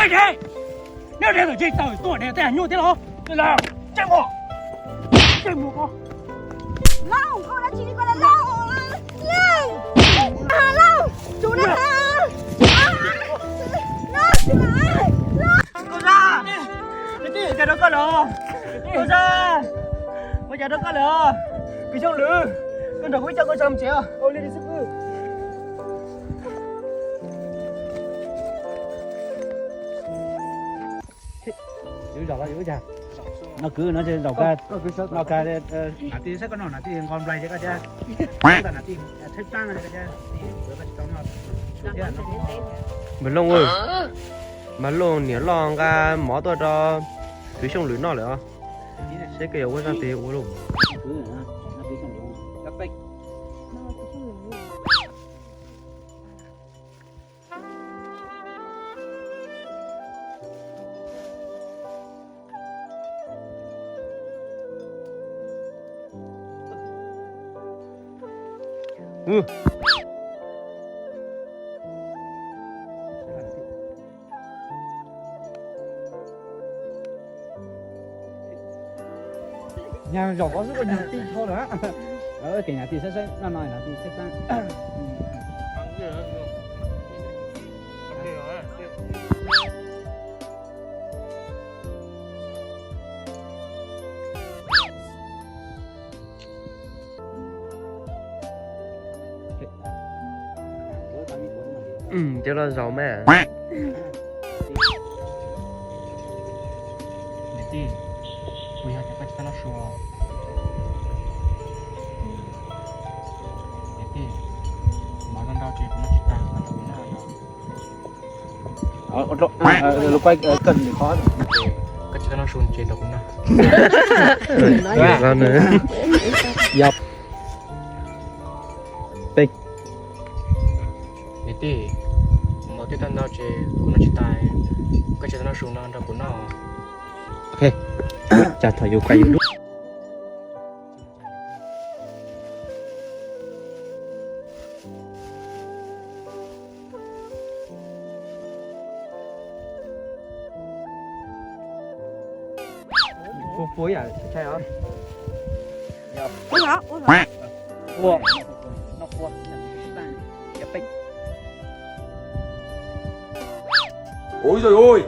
Neb dev tawm tseg tawm tuaj dev tej nyuj thiab los? Tseem muaj, tseem muaj ko. Lauj, koj dab tsi li ko lauj? Lauj, tsum na. Lauj, tsum na. Koj Zaj, ua cas rau koj lawm? Koj Zaj, ua cas rau koj lawm? Kwv Xyooj Lwm, koj nrog kuv ib co koj tso mus tsev os. Yus zaum los yus ua cas? No kwv no zaum ka, no ka, nam tij saib koj no nam tij nqos nplais ces koj thiab. Nam tij thaib plab no koj thiab. Mas Looj, mas Looj niam loj nqa mov tuaj rau Kwv Xyooj Lwm noj lawm os. Seb koj yuav ua zaj twg ua lauj. Nyag zaum qhov xwb koj nyag tij dhau lawm. Kev nyag tij saib saib no no nyag tij saib saib. Cov los zaum mas. Niam tij, kuv yog tias koj tsis tau noj su. Niam tij, mov ntau ntau ces kuv noj tsis tag, koj nrog kuv noj yom. Koj tsis tau noj su ces nrog kuv noj. Yog. Peb. Niam tij, mov twb tag ntau ces kuv noj tsis tas, koj tsis tau noj su no nrog kuv noj. Ok, cas thaum yus kais yus lub. Pua pua ib yam tshai os. Pua, no pua, yog peb. Ôi giời ơi.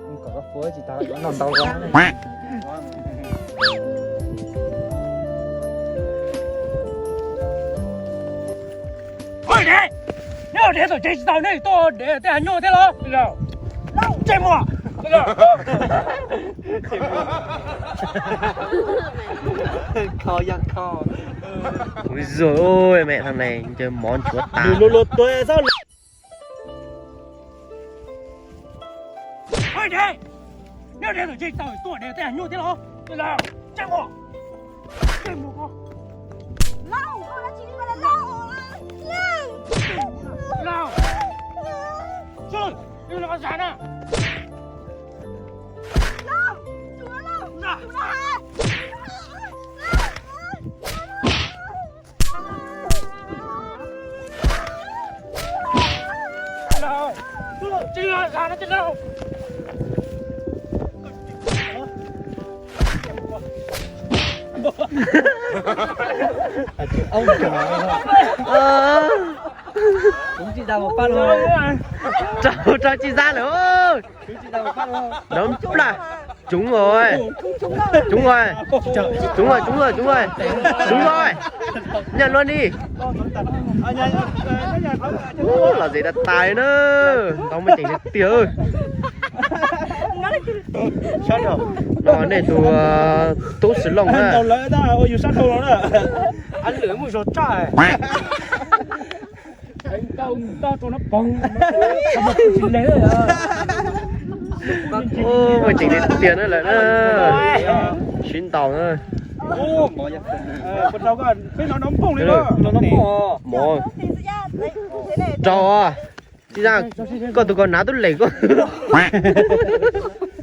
Kom koj pua tsis tas yuav noj ntau. Oj, dev, neb ua dev tom tsev tsis tau, neb tuaj dev tej hav nyuj thiab los? Tseem muaj. Kho yog kho. Ui giời ơi, mẹ thằng này ncaws mov nchuav tas. Oj, dev, neb ua dev tom tsev tsis tau, tuaj dev tej hav nyuj thiab los? Tseem muaj. Tseem muaj ko. Lauj, koj dab tsi li ko lauj? Lauj, lauj, zam na. Rau, rau tsis za lawm. Nov pla. Trúng rồi. Trúng rồi. Trúng rồi, trúng rồi, trúng rồi. Trúng rồi. Nhận luôn đi. Ú, lom zem tas tas na. Tau muaj ceem tiag tiag. No nej tus, tus tub Xwm Looj na. Ú, muaj ceem tiag tiag na lawm na. Sib ntaus na. Mov rau. Tsis, koj tus ko hnav tub lem koj.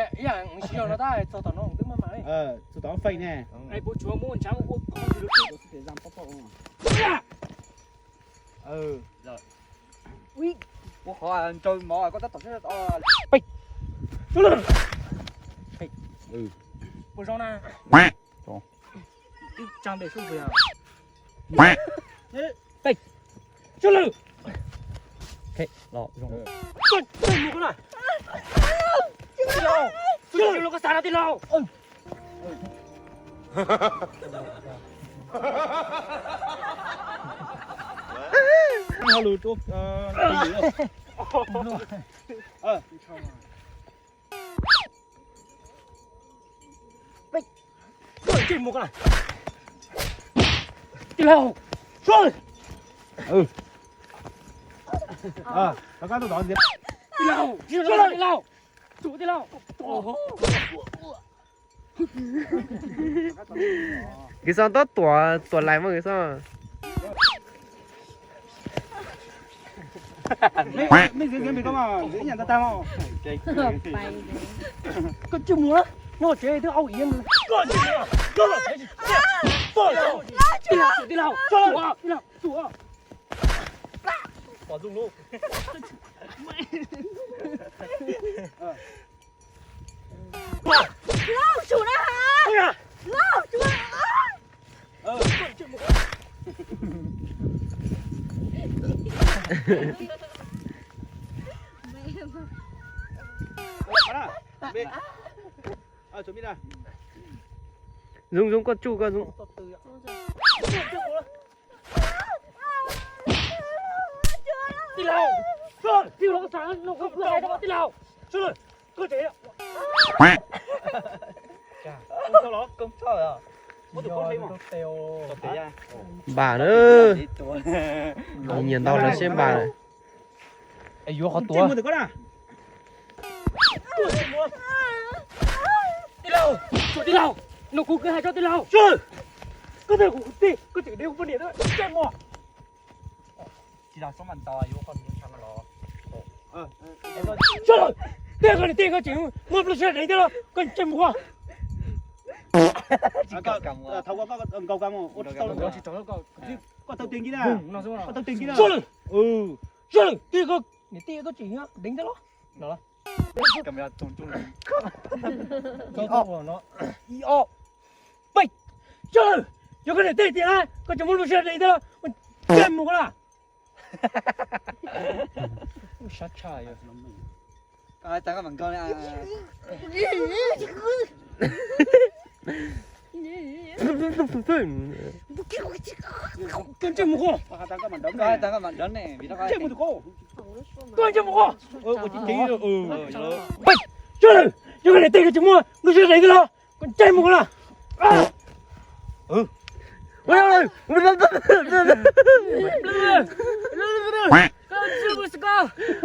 Ib yam mus si no tab txog tom no twb maj mam li. Txog tom feem ne. Puas tsuav muab ntshav ua koj. Ua qhov ntsau mov koj tab tom. Puas zoo na? Ib tsab npe sub pus yog. Peb. Sub lwm. Los zoo. Mus koj na. Sub lwm, koj xav no tij laug. Ho lus rau. Tij laug, sub. Tij laug, sub tij laug. Tij laug. Kis Xos tab tuam tuam lais mas Kis Xos. Mej ntxiv ntxiv npis koj mas ntxiv ib nyam tag tag mas. Koj tsis mus na, nyob tsev twb au iav. Tij laug, tij laug, tij laug, tij laug. Lauj, tsum na ha. Lauj, tsum na. Zoom zoom koj tsuj koj zoom. Tij laug, tij laug, tij laug, npam na, nyiam ntau lawv seb npam. Yuav qhov tuav. Tij laug, tij laug, no kuv hais tso tij laug. Koj tej kuv tij, koj tseem de kuv poj niam thiab, ntsej muag. Tij laug, tej koj niam tij koj tseem muab lub siab deev thiab los koj ntsej muag. Koj tau tiag nkij na, koj tau tiag nkij na. Sab lawm, tij koj niam tij koj tseem deev thiab los. Ib ob, peb, sab lawm, yog koj niam tij tiag na koj tseem muab lub siab deev thiab los koj ntsej muag na. Sab tshaj. Koj ntsej muag, koj ntsej muag, sab lawm, yog koj niam tij koj tseem muab lub siab deev thiab los koj ntsej muag na.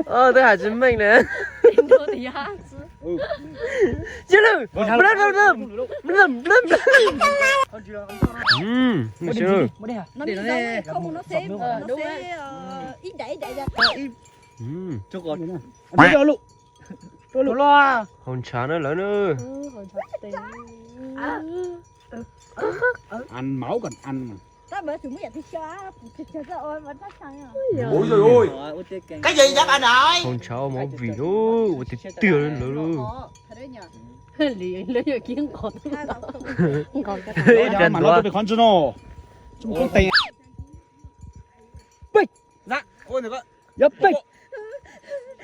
Twb hais tsis meej na. Hauv ntshav na lawv na. Hauv ntshav ua movie lawm, ua tiag tiag lawm. Peb, yog peb,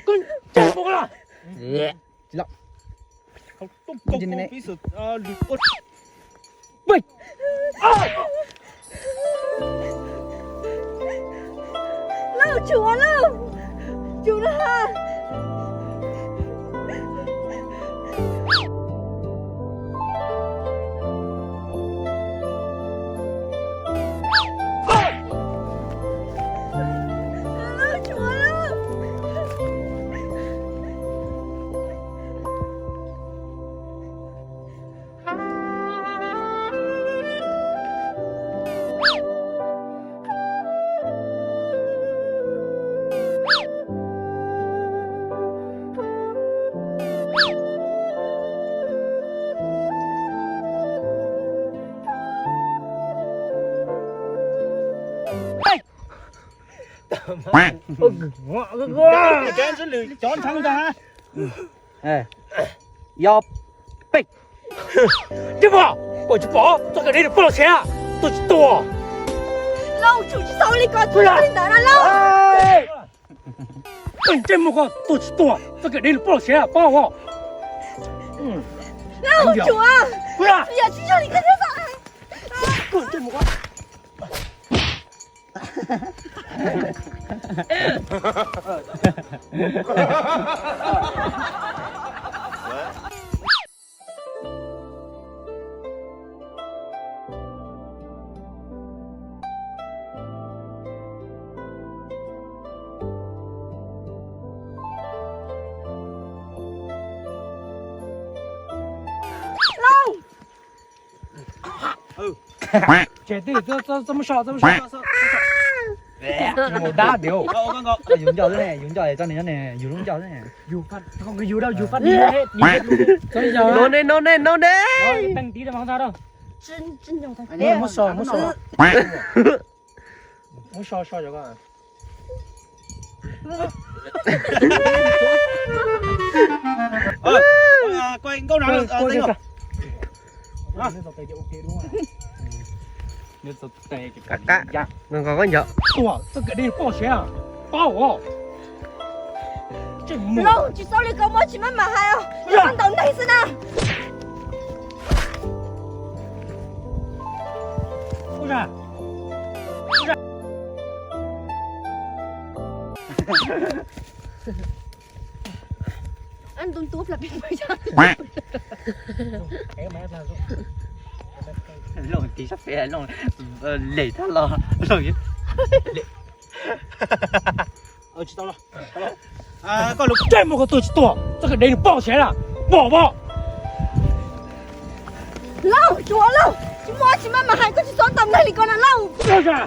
koj ntsej muag na. Peb, lauj, tsum lauj, tsum lauj. Yog peb, ntsej muag, pom tsis pom txoj kev dev nws poj los siav, tuaj tsis tuaj. Lauj, tsum tsis txhob li ko, tsis li ntawd na lauj. Ntsej muag ko tuaj tsis tuaj, txoj kev dev nws poj los siav, paub os. Lauj, tsum, yog tsis yog li ko thiab xwb. Ntsej muag ko. Lauj! Tsis muaj dab tiag. Yus nco xwb ne, yus nco tso ne, yus lub nco xwb ne. No ne, no ne, no ne. Muab so, muab so. Muab so so. Koj nco, koj nco. Tuaj, txoj kev dev poj siav. Pab os. Lauj, tsis txhob li ko, muab tsis maj mam hais os, txhob ntaus neeg xwb na. Looj tig sab pem, Looj lem thab los, Looj. Koj lub ntsej muag koj tuag tsis tuag, txoj kev dev nws pom sawv lawm, pom pom. Lauj, tsuav lauj, tsis muaj tsis maj mam hais, koj tsis txhob ntaus neeg li ko na lauj. Qeeb dhau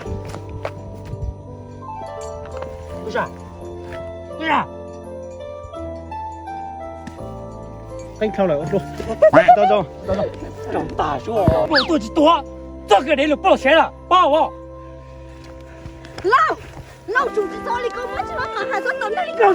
lawm, tau zoo. Tuag tsis tuag, txoj kev dev nws pom sawv lawm, pab os. Lauj, lauj, tsum tsis txhob li ko, muab tsis maj mam hais, txhob ntaus neeg li ko.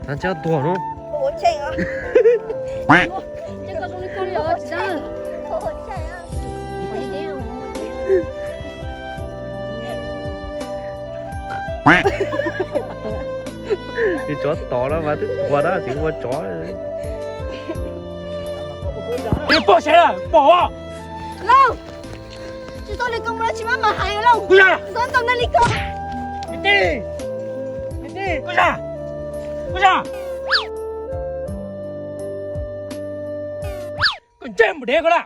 Tag nrho tuag no. Tsov tom no mas twb tuag na, tsis ua tsov. Pom sawv lawm, pom. Lauj, tsis txhob li ko, muab tsis maj mam hais lauj. Txhob ntaus neeg li ko. Koj ntsej muag dev koj na.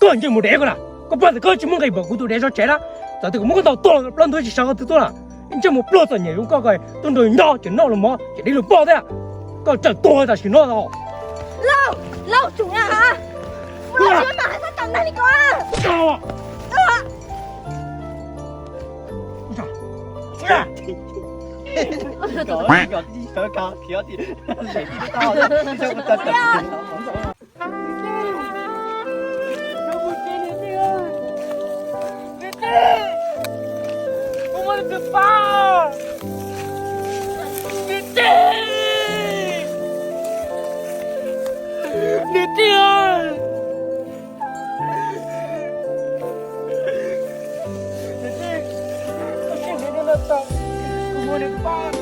Koj ntsej muag dev koj na, koj pom tias koj tsis muaj nqis npaum kuv tus dev zov tsev na. Txawm tias kuv muab koj ntaus tuag los plaub ntug tsis sawv qhov twg tuaj na. Ntsej muag pluag txom nyem zoo koj, tuaj nrog nyob ces noj los mov ces dev los pom thiab. Koj tsawm tuag tam sim no os. Lauj, lauj, tsum na. Muab tsis maj mam hais, txhob ntaus neeg li ko. Niam tij, niam tij, koj siab ntev thiab no tau, kuv muab nws pab.